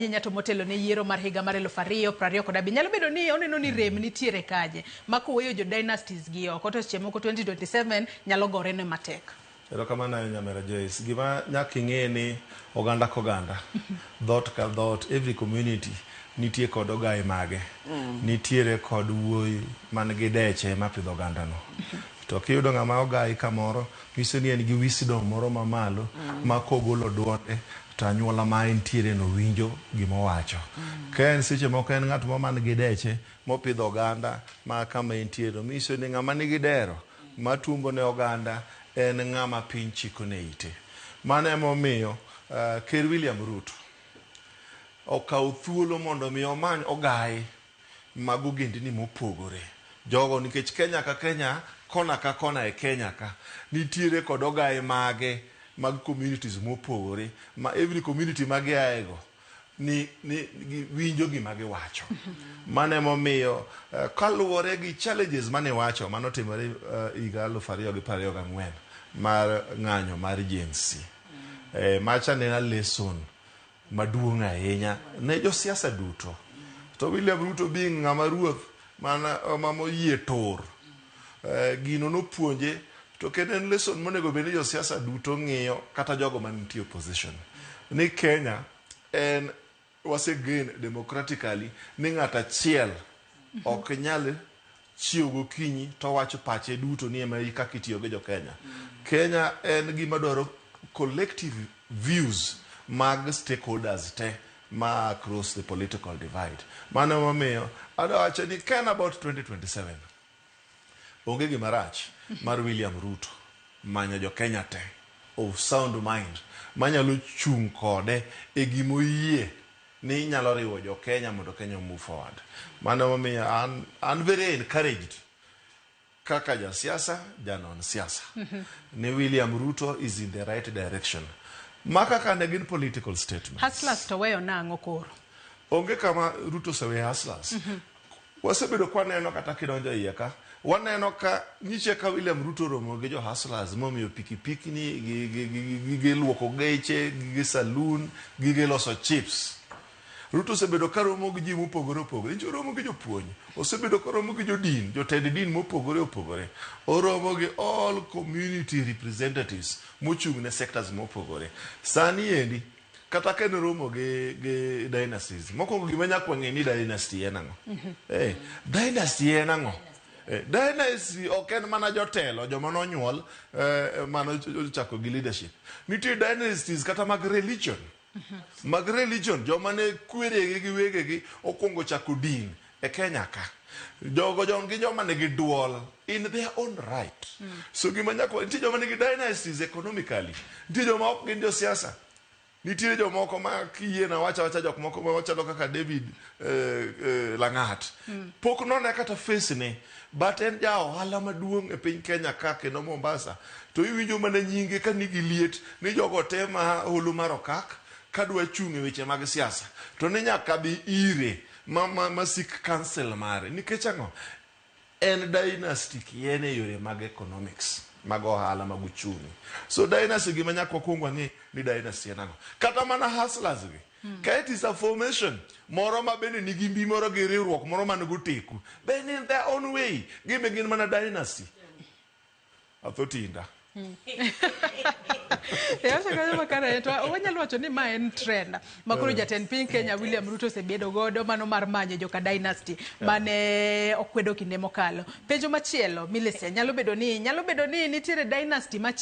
Ahinya to motelo ne yiero mar higa mar 2027. Nyalo bedo ni oneno ni rem nitiere kaje ma koweyo jo dynasties gi oko to seche moko 2027 nyalo gore ne matek. Erokamano ahinya Mera Joyce. Gima nyaka ing'e ni oganda koganda, dhoot ka dhoot, every community nitie kod ogaye mage. Nitiere kod wuoyi man gi deche mapidho ogandano. To kiyudo ng'ama ogayi kamoro, nyiso ni en gi wisdom moro mamalo ma kogolo duonde to anyuola ma entiere no winjo gima owacho. Ka en seche moko en ng'at moro man gi deche mopidho oganda ma kama entie no, nyiso ni ng'ama nigi dero matumbo ne oganda en ng'ama piny chiko ne ite. Mano emomiyo Ker William Ruto okawo thuolo mondo mi omany ogayi mag ogendini mopogore. Jogo nikech Kenya ka Kenya, kona ka kona e Kenya ka, nitiere kod ogaye mage mag communities mopogore ma every community ma giae go ni winjo gima giwacho. Mano emomiyo kaluwore gi challenges mane iwacho manotimore higa 2024 mar ng'anyo mar Gen Z. Macha ne en a lesson maduong' ahinya ne josiasa duto. To William Ruto being ng'ama ruoth mana moyie tur, gino nopuonje to kendo en lesson monego bed ni josiasa duto ng'iyo kata jogo mantie opposition. Ni Kenya en wase gain democratically ni ng'ato achiel ok nyal chiew gokinyi to wacho pache duto ni ema kaka itiyo gi jo Kenya. Kenya en gima dwaro collective views mag stakeholders te ma across the political divide. Mano emomiyo adwa wacho ni ken about 2027 onge gima rach mar William Ruto manyo jo Kenya te of sound mind manyalo chung' kode e gimoyie ni nyalo riwo jo Kenya mondo Kenya move forward. Mano emomiyo an very encouraged kaka jasiasa, janon siasa ni William Ruto is in the right direction. Ma kaka ne gin political statements. Hustlers to weyo nang'o koro? Onge kama Ruto oseweyo hustlers. Wasebedo kwaneno kata kidonjo iye ka, waneno ka nyiche ka William Ruto romo gi jo hustlers momiyo pikipiki ni gi gige luoko geche, gige saloon, gige loso chips. Ruto osebedo ka romo gi ji mopogore opogore. Nyiche oromo gi jopuonj, osebedo ka romo gi jodin, jotend din mopogore opogore. Oromo gi all community representatives mochung' ne sectors mopogore. Sani endi, kata ka en romo gi dynasties, mokwongo gima nyaka wang'e ni dynasty en ang'o. Dynasty en ang'o? Dynasty ok en mana jotelo, joma nonyuol mano ochako gi leadership. Nitie dynasties kata mag religion. Mag religion, joma ne kweregi gi wegegi okwongo chako din e Kenya ka. Jogo jon gi joma nigi duol in their own right. So gima nyaka nitie joma nigi dynasties economically. Nitie joma ok gin josiasa. Nitiere jomoko ma kiyie na wacha wacha jok moko ma wachalo kaka David Langat. Pok none kata face ne, but en ja ohala maduong' e piny Kenya ka kendo Mombasa. To iwinjo mana nyinge ka nigi liet ni jogo te ma holo mar okak kadwa chung' e weche mag siasa to ni nyaka dhi ire ma seek counsel mare. Nikech ang'o? En dynasty kien e yore mag economics, mag ohala, mag uchumi. So dynasty gima nyaka wakwong wang'e ni dynasty en ang'o. Kata mana hustlers gi, ka it is a formation moro ma bende nigi mbi moro gi riwruok moro man goteku, then in their own way, gin be gin mana dynasty. Atho tinda. Wacho kanyo makare to wanyalo wacho ni ma en trend ma koro jatend piny Kenya William Ruto osebedo godo mano mar manyo joka dynasty mane okwedo kinde mokalo. Penjo machielo Millicent, nyalo bedo ni nitiere dynasty machielo.